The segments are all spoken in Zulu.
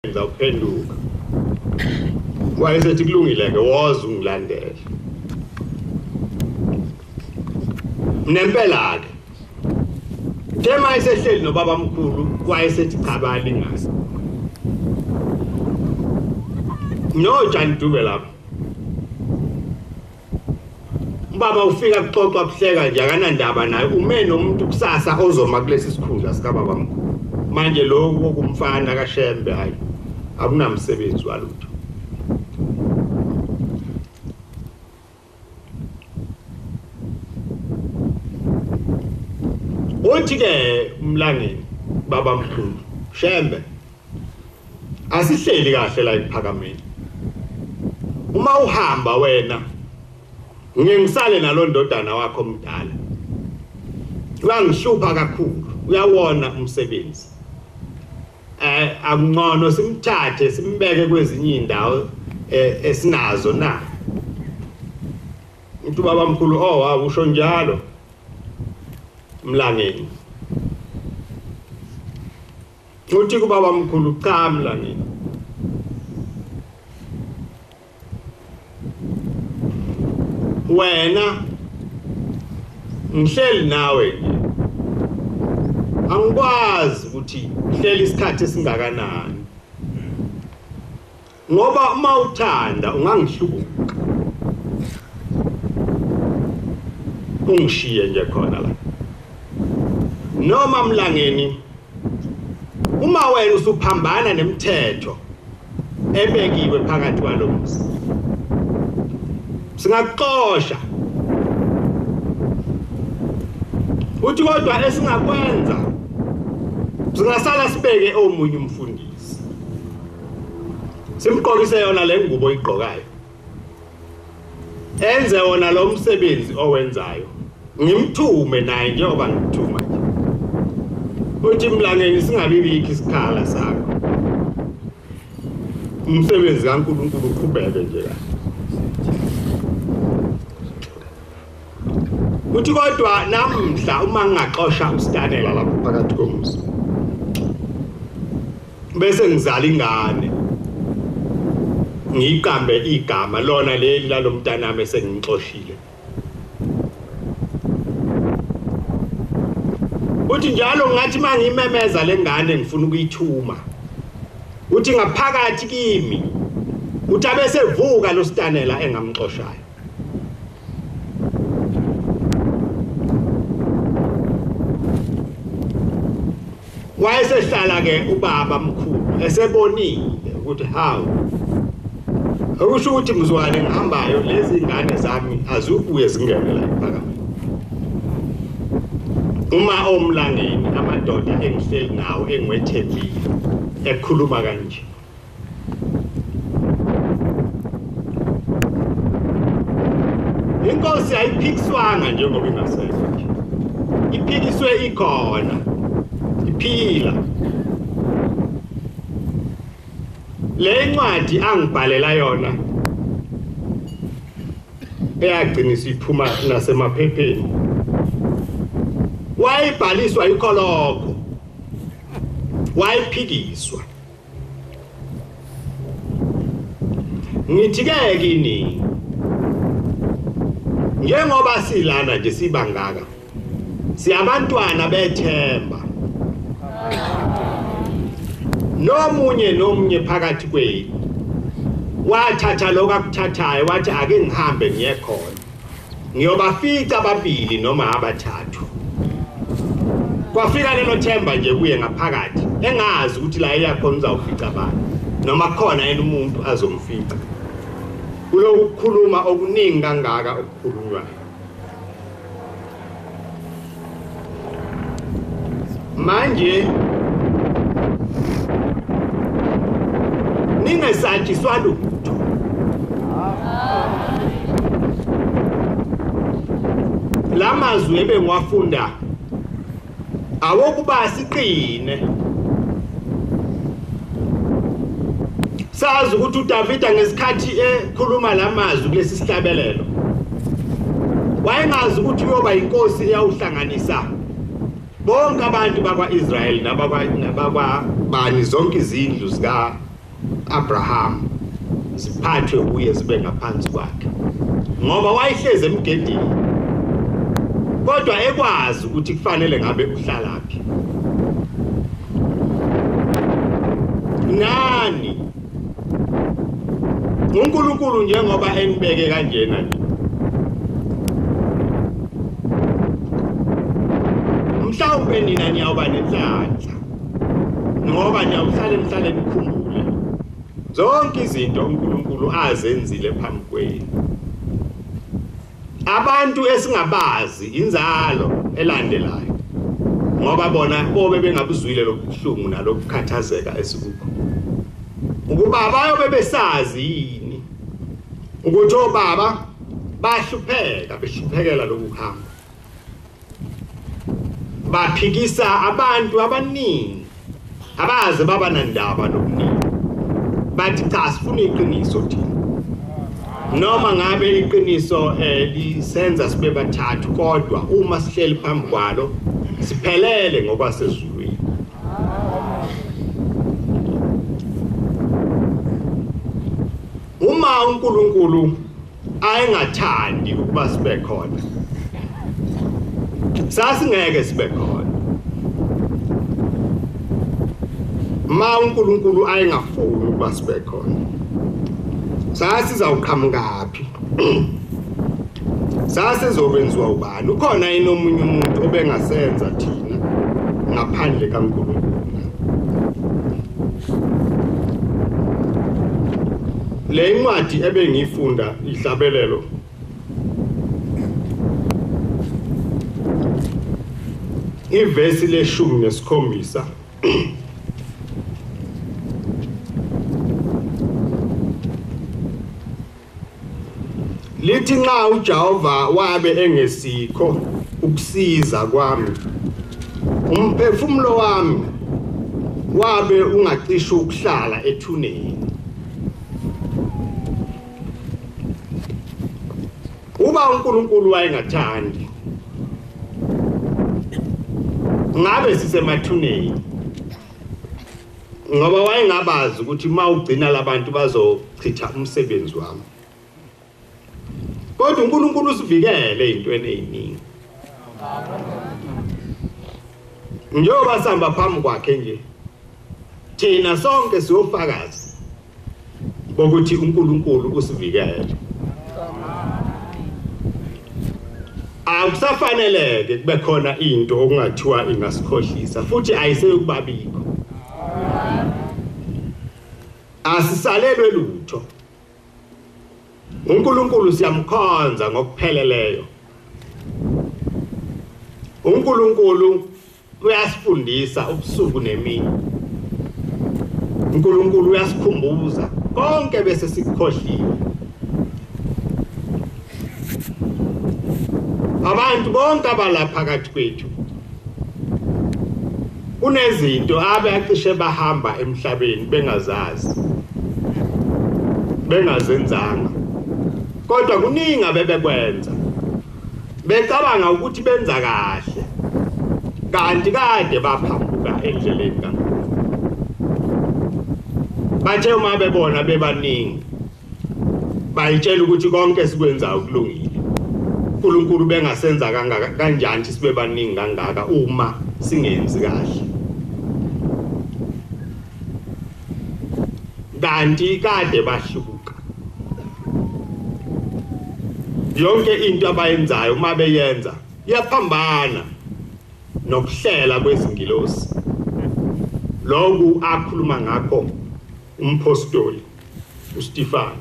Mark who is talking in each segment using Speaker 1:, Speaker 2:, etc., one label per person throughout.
Speaker 1: Ngizawuphenduka. Wayesethi kulungile ke, woza ungilandele. Nempela ke Tema esehleli nobaba mkhulu wayesethi cha bayalingana. No John Dube lapho. Ubaba ufika kuxoxa kuhleka nje akanandaba naye, ume nomuntu kusasa ozoma kulesi sikhundla sika baba mkhulu. Manje lokhu kumfana kaShembe hayi akunamsebenzi walutho. Uthi ke umlangeni baba mkhulu Shembe asihleli kahle la ekuphakameni. Uma uhamba wena ngeke ngisale nalondodana wakho omdala. Uyangihlupha kakhulu, uyawona umsebenzi. Akungcono simthathe simbeke kwezinye indawo esinazo na. Uthi baba mkhulu oh usho njalo Mlangeni. Uthi kubaba mkhulu cha Mlangeni. Wena ngihleli nawe nje angikwazi ukuthi ngihleli isikhathi esingakanani, ngoba uma uthanda ungangihlubuka ungishiye nje khona la. Noma Mlangeni uma wena usuphambana nemithetho ebekiwe phakathi kwalomuzi singakuxosha. Uthi kodwa esingakwenza singasala sibeke omunye umfundisi simqokise yona le ngubo oyigqokayo, enze wona lo msebenzi owenzayo, ngimthume naye njengoba ngikuthuma nje. Uthi Mlangeni singabibikho isikhala sakho, umsebenzi kaNkulunkulu uqhubeke nje kahle. Uthi kodwa namhla uma ngingaxosha uStanela lapho phakathi komuzi bese ngizala ingane ngiyiqambe igama lona leli lalomntanami esengimxoshile. Uthi njalo ngathi mangimemeza lengane ngifuna ukuyithuma, uthi ngaphakathi kimi uthi abesevuka lo Stanela engamxoshayo. Wayesehlala ke ubaba mkhulu esebonile ukuthi hawu, okusho ukuthi mzwane ngihambayo lezi ingane zami azukuye zingene la ephakame. Uma omlangeni amadoda engihleli nawo engiwethembile ekhuluma kanje. Inkosi ayiphikiswanga njengoba ingasekho nje, iphikiswe ikhona, iphila. Le ncwadi angibhalela yona eyagcina iphuma nasemaphepheni wayibhaliswa ikholokho, wayiphikiswa. Ngithi ke kini njengoba silana nje sibangaka siyabantwana bethemba, nomunye nomunye phakathi kwenu wathatha lokho akuthathayo wathi ake ngihambe ngiye khona ngiyobafica ababili noma abathathu. Kwafika lelo themba nje kuye ngaphakathi engazi ukuthi la eyakhona uzawufica bani noma khona yena umuntu azomfica. Kuloku kukhuluma okuningi kangaka okukhulunywayo. Manje ningesatshiswa lutho. Lamazwi ebengiwafunda awokuba siqine. Sazi ukuthi uDavida ngesikhathi ekhuluma lamazwi kulesi sihlabelelo wayengazi ukuthi uyoba inkosi eyawuhlanganisa bonke abantu bakwa-Israyeli nabakwa bani zonke izindlu zika Abraham ziphathwe kuye zibe ngaphansi kwakhe, ngoba wayehlezi emgedini kodwa ekwazi ukuthi kufanele ngabe uhlalaphi. Nani uNkulunkulu njengoba enibeke kanjena nje, mhlawumbe nina niyawuba nenhlanhla ngoba niyawuhlale mhlale nikhumbule zonke izinto uNkulunkulu azenzile phambi kwenu. Abantu esingabazi inzalo elandelayo, ngoba bona bobe bengabuzwile lobuhlungu nalokukhathazeka esikukho, ukuba bayobe besazi yini ukuthi obaba bahlupheka behluphekela lokuhamba, baphikisa abantu abaningi abaze baba nandaba nokuningi, bathi cha sifuna iqiniso thina, noma ngabe iqiniso lisenza sibe bathathu, kodwa uma sihleli phambi kwalo siphelele ngokwasezulwini. Uma uNkulunkulu ayengathandi ukuba sibe khona, sasingeke sibe khona. Ma uNkulunkulu ayengafuni ukuba sibe khona, sasizawuqhamukaphi? Sasizokwenziwa ubani? Ukhona yini omunye umuntu obengasenza thina ngaphandle kaNkulunkulu? Le ncwadi ebengiyifunda ihlabelelo ivesi le-17 lithi nxa uJehova wabe engesikho ukusiza kwami, umphefumulo wami wabe ungacisha ukuhlala ethuneni. Uba uNkulunkulu wayengathandi, ngabe sisemathuneni, ngoba wayengabazi ukuthi mawugcina labantu bazochitha umsebenzi wami. Kodwa uNkulunkulu usivikele ezintweni eziningi. Njengoba sihamba phambi kwakhe nje, thina sonke siyofakazi bokuthi uNkulunkulu usivikele. Akusafaneleke kube khona into okungathiwa ingasikhohlisa, futhi ayiseyokubabikho. Asisalelwe lutho. uNkulunkulu siyamkhonza ngokupheleleyo. uNkulunkulu uyasifundisa ubusuku nemini. uNkulunkulu uyasikhumbuza konke bese sikukhohliwe. Abantu bonke abalapha phakathi kwethu kunezinto abacishe bahamba emhlabeni bengazazi, bengazenzanga, kodwa kuningi abebekwenza becabanga ukuthi benza kahle, kanti kade baphambuka endleleni kaNkulunkulu. Bathe uma bebona bebaningi bayitshela ukuthi konke esikwenzayo kulungile. uNkulunkulu bengasenza kangaka kanjani sibe baningi kangaka uma singenzi kahle? Kanti kade bahlubuka. Yonke into abayenzayo uma beyenza iyaphambana nokuhlela kwezingilosi. Lokhu akhuluma ngakho umpostoli uStefan,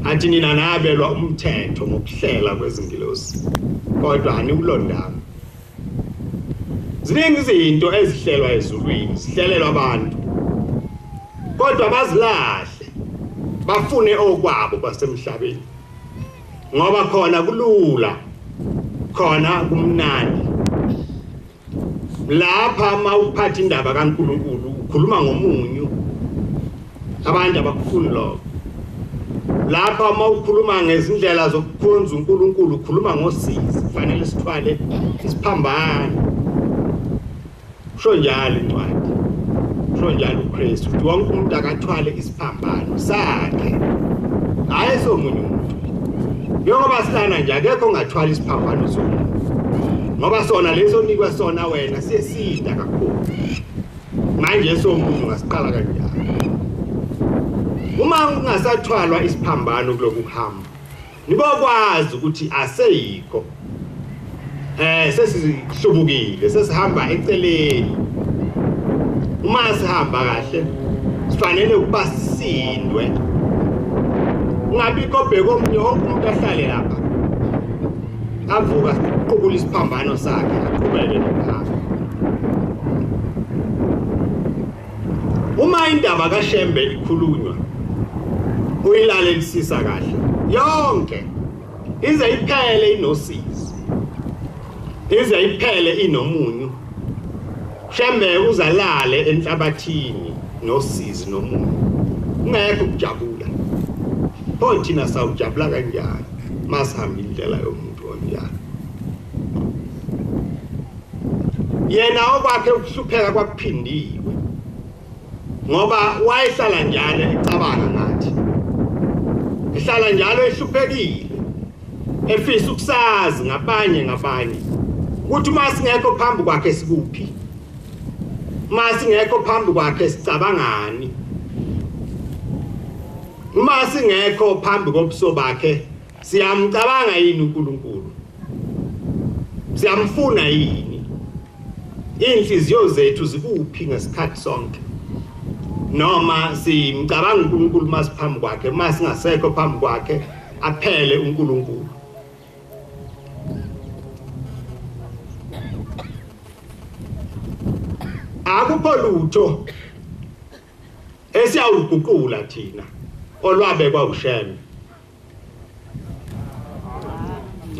Speaker 1: athi nina nabelwa umthetho ngokuhlela kwezingilosi, kodwa aniwulondanga. Ziningi izinto ezihlelwa ezulwini, zihlelelwa abantu, kodwa bazilahle bafune okwabo basemhlabeni, ngoba khona kulula, khona kumnandi. Lapha mawuphatha indaba kaNkulunkulu ukhuluma ngomunyu, abantu abakufuni lokho. Lapha mawukhuluma ngezindlela zokukhonza uNkulunkulu ukhuluma ngosizi, kufanele sithwale isiphambano. Kusho njalo incwadi. Kusho njalo uKristu ukuthi wonke umuntu akathwale isiphambano sakhe, hayi somunye umuntu. Njengoba silana nje akekho ongathwala isiphambano somuntu, ngoba sona leso onikwa sona wena siyesinda kakhulu. Manje somunye ungasiqala kanjani? Uma kungasathwalwa isiphambano kuloku kuhamba, nibokwazi ukuthi aseyikho. Sesihlubukile, sesihamba eceleni. Uma sihamba kahle sifanele ukuba sisindwe, ungabikho obheka omunye, wonke umuntu ahlale lapha avuka siqubula isiphambano sakhe aqhubeke nokuhamba. Uma indaba kaShembe ikhulunywa uyilalelisisa kahle yonke, ize iphele inosizi, ize iphele inomunyu. Shembe uzalale enhlabathini nosizi nomunyu, kungekho ukujabula. Pho thina sawujabula kanjani masihamba indlela yomuntu onjalo? Yena okwakhe ukuhlupheka kwakuphindiwe, ngoba wayehlala njalo ecabanga ngathi, ehlala njalo ehluphekile, efisa ukusazi ngabanye ngabanye ukuthi uma singekho phambi kwakhe sikuphi, uma singekho phambi kwakhe sicabangani, uma singekho phambi kobuso bakhe siyamcabanga yini uNkulunkulu, siyamfuna yini, inhliziyo zethu zikuphi ngesikhathi sonke, noma simcabanga uNkulunkulu masiphambi kwakhe, uma singasekho phambi kwakhe aphele uNkulunkulu. Akukho lutho esiyawuguqula thina olwabekwa uShembe,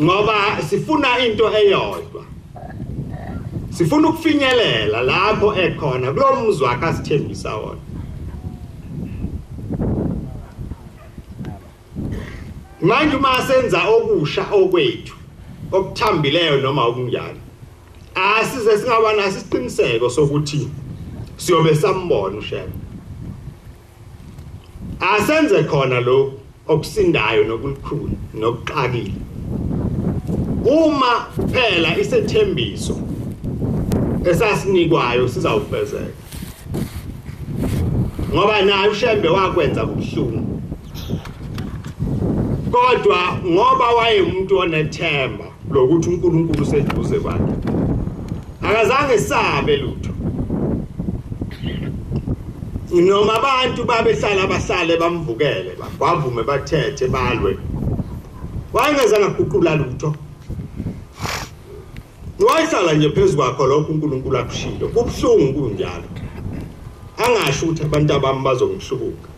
Speaker 1: ngoba sifuna into eyodwa, sifuna ukufinyelela lapho ekhona kulo muzwa wakhe asithembisa wona. Manje uma senza okusha okwethu okuthambileyo noma okunjalo, asize singaba naso isiqiniseko sokuthi siyobe sambona uShembe. Asenze khona lo okusindayo nokulikhulu nokuxakile, uma phela isethembiso esasinikwayo sizawufezeka, ngoba naye uShembe wakwenza kubuhlungu, kodwa ngoba wayemuntu onethemba lokuthi uNkulunkulu useduze kwakhe, akazange sabe lutho. Noma abantu babehlala bahlale bamvukele, bagwavume, bathethe, balwe, wayengezange aguqula lutho. Wayehlala nje phezu kwakho lokho uNkulunkulu akushilo. Kubuhlungu kunjalo, angasho ukuthi abantu abami bazongihlubuka,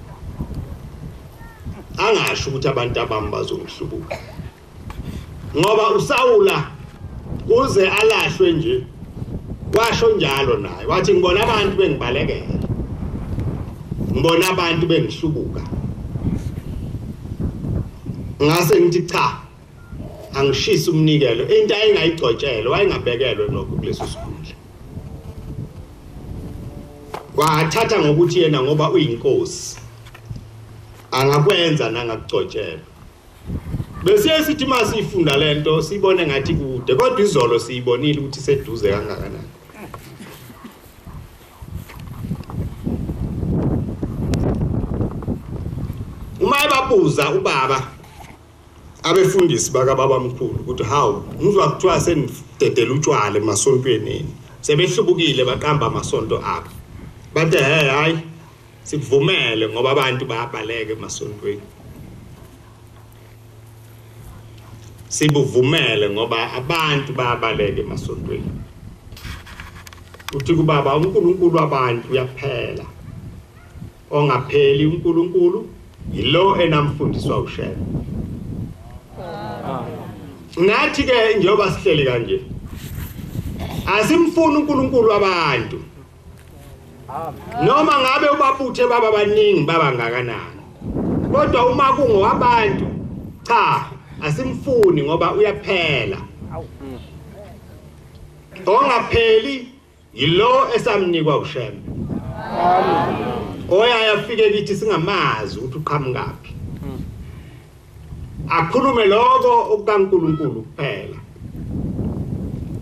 Speaker 1: angasho ukuthi abantu abami bazongihlubuka, ngoba uSawula uze alahlwe nje washo njalo naye, wathi ngibona abantu bengibalekela, ngibona abantu bengihlubuka, ngase ngithi cha, angishisa umnikelo. Into ayengayigcotshelwe, wayengabekelwe lokho kuleso sikhundla. Wathatha ngokuthi yena ngoba uyinkosi angakwenza nangakugcotshelwa. Bese sithi masifunda lento sibone ngathi kude, kodwa izolo siyibonile ukuthi seduze kangakanani. Uma ebabuza ubaba abefundisi bakababa mkhulu ukuthi hawu, ngizwa kuthiwa senidedela utshwala emasontweni, sebehlubukile baqamba amasonto abo, bathe hey, hayi sikuvumele ngoba abantu bayabaleka emasontweni, sibuvumele ngoba abantu bayabaleka emasontweni. Uthi kubaba uNkulunkulu wabantu uyaphela, ongapheli uNkulunkulu yilo enamfundiswa uShembe. Nathi ke njengoba sihleli kanje asimfuni uNkulunkulu wabantu, noma ngabe ubabuthe baba baningi baba ngakanani, kodwa uma kungowabantu cha, asimfuni ngoba uyaphela. Ongapheli yilo esamnikwa uShembe. Oyaye afike kithi singamazi ukuthi uqhamukaphi. Akhulume lokho okukaNkulunkulu kuphela.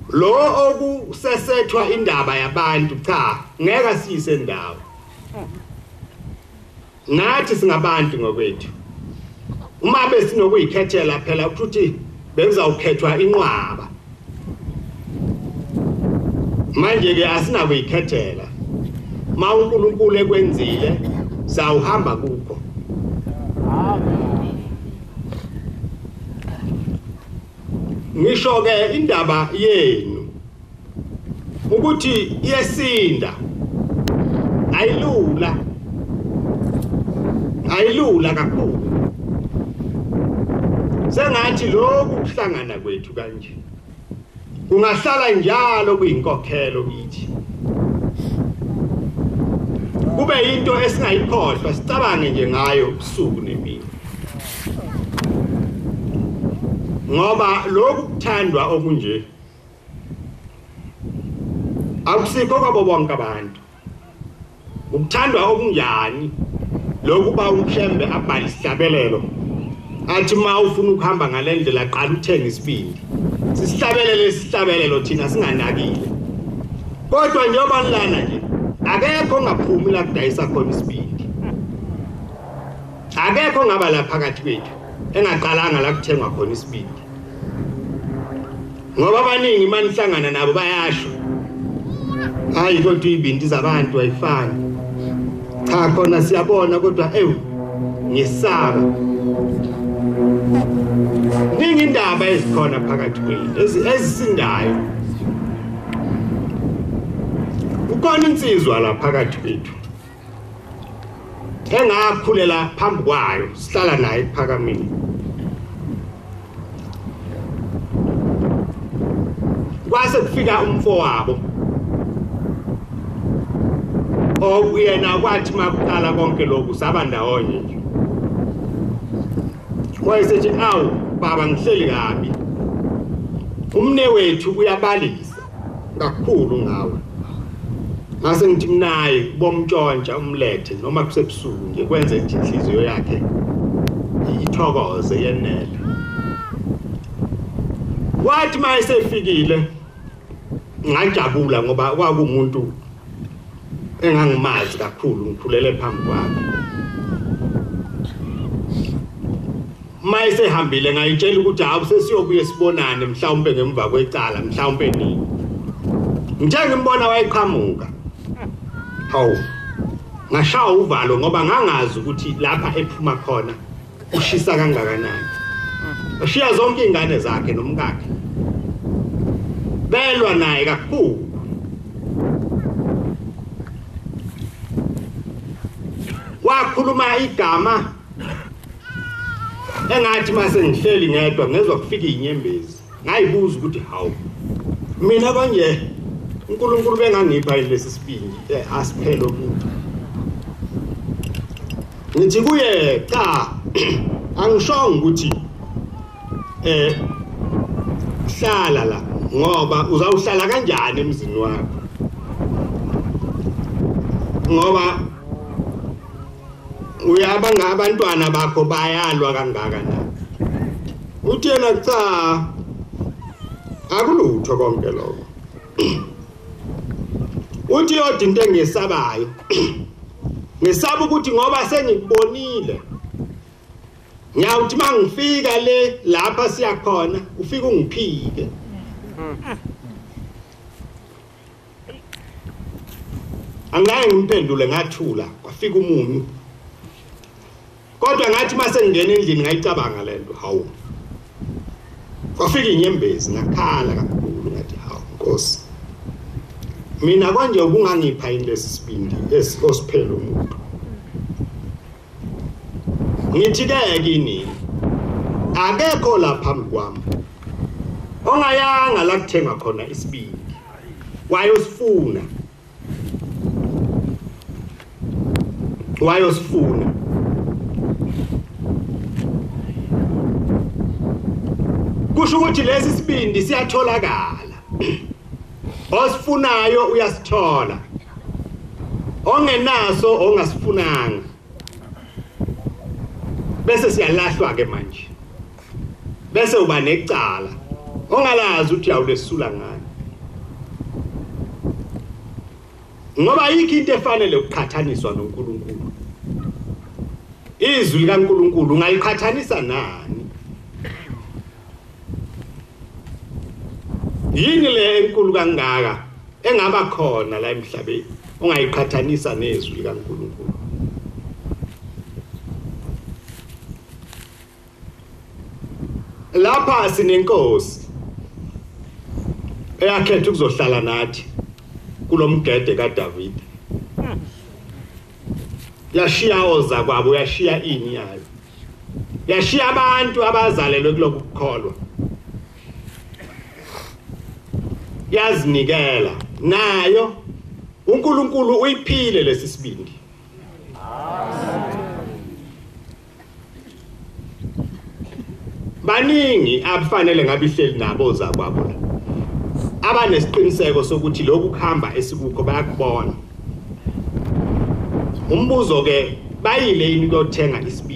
Speaker 1: Lo okusesethwa indaba yabantu cha ngeke asiyise ndawo. Nathi singabantu ngokwethu. Uma besinokuyikhethela phela ukuthi bekuzawukhethwa inqwaba. Manje ke asinakuyikhethela. Ma uNkulunkulu ekwenzile sawuhamba kukho. Ngisho ke indaba yenu ukuthi iyesinda ayilula, ayilula kakhulu. Sengathi lokhu kuhlangana kwethu kanje kungahlala njalo kuyinkokhelo kithi, kube into esingayikhohlwa sicabange nje ngayo ubusuku nemini, ngoba lokhu kuthandwa okunje akusikho kwabo bonke abantu. Ukuthandwa okunjani lokuba uMshembe abhale isihlabelelo athi ma ufuna ukuhamba ngalendlela qala uthenge isibindi. Sisihlabelele isihlabelelo thina singanakile, kodwa njengoba lana nje akekho ongaphumi la kudayisa khona isibindi, akekho ongaba la phakathi kwethu engaqalanga la kuthengwa khona isibindi, ngoba abaningi manihlangana nabo bayasho hayi kodwa ibindi zabantu ayifani. Cha khona siyabona kodwa ewu ngisaba. Ningi indaba ezikhona phakathi kwethu ezisindayo. Kukhona insizwa la phakathi kwethu engakhulela phambi kwayo, sihlala naye ephakameni. Kwase kufika umfowabo okuyena kwathi makuqala konke lokhu saba ndawonye nje. Wayesethi awu baba ngihleli kabi, umne wethu uyabalisa kakhulu ngawe. Ngase ngithi mnaye bomntshontsha umlethe noma kusebusuku nje kwenze nje inhliziyo yakhe ithokoze yenele. Wathi mayesefikile ngajabula ngoba kwakumuntu engangimazi kakhulu, ngikhulele phambi kwakhe. Mayesehambile ngayitshela ukuthi hawu sesiyobuye sibonane mhlawumbe ngemva kwecala, mhlawumbe nini. Ngithe ngimbona wayeqhamuka, hawu ngashaya uvalo ngoba ngangazi ukuthi lapha ephuma khona ushisa kangakanani. Washiya zonke ingane zakhe nomkakhe, belwa naye kakhulu. Wakhuluma igama engathi mase ngihleli ngedwa ngezwa kufika inyembezi, ngayibuza ukuthi hawu mina kanje uNkulunkulu bengangipha lesi sibindi asiphele umuntu. Ngithi kuye cha angishongo ukuthi hlala la ngoba uzawuhlala kanjani emzini wakho, ngoba uyabanga abantwana bakho bayalwa kangaka na. Uthi yena cha akulutho konke lokho. Uthi yodwa into engiyesabayo, ngisaba ukuthi ngoba sengikubonile ngiyawuthi mangifika le lapha siyakhona ufike ungiphike. Angeke ngimphendule, ngathula kwafika umunyu. Kodwa ngathi mase ngingena endlini ngayicabanga lento, hawu kwafika inyembezi ngakhala kakhulu ngathi hawu Nkosi mina konje ubungangipha yini lesi sibindi esiphela umuntu. Ngithi ke kini akekho la phambi kwami ongayanga la kuthenga khona isibindi wayosifuna, wayosifuna. Kusho ukuthi lesi sibindi siyatholakala, osifunayo uyasithola, Ongenaso ongasifunanga. Bese siyalahlwa ke manje. Bese uba necala ongalazi ukuthi awulesula ngani. Ngoba ayikho into efanele ukuqhathaniswa noNkulunkulu. Izwi likaNkulunkulu ungaliqhathanisa nani? Yini le enkulu kangaka engaba khona la emhlabeni ungayiqhathanisa nezwi likaNkulunkulu? Lapha sinenkosi eyakhetha ukuzohlala nathi kulomgede kaDavide. Yashiya oza kwabo, yashiya ini yayo, yashiya abantu abazalelwe kulokhu kukholwa, yazinikela nayo. uNkulunkulu uyiphile lesi sibindi. Baningi abafanele ngabe ihleli nabo ozakwabo la, abanesiqiniseko sokuthi lokhu kuhamba esikukho bayakubona. Umbuzo ke, bayile yini ukuyothenga isibindi?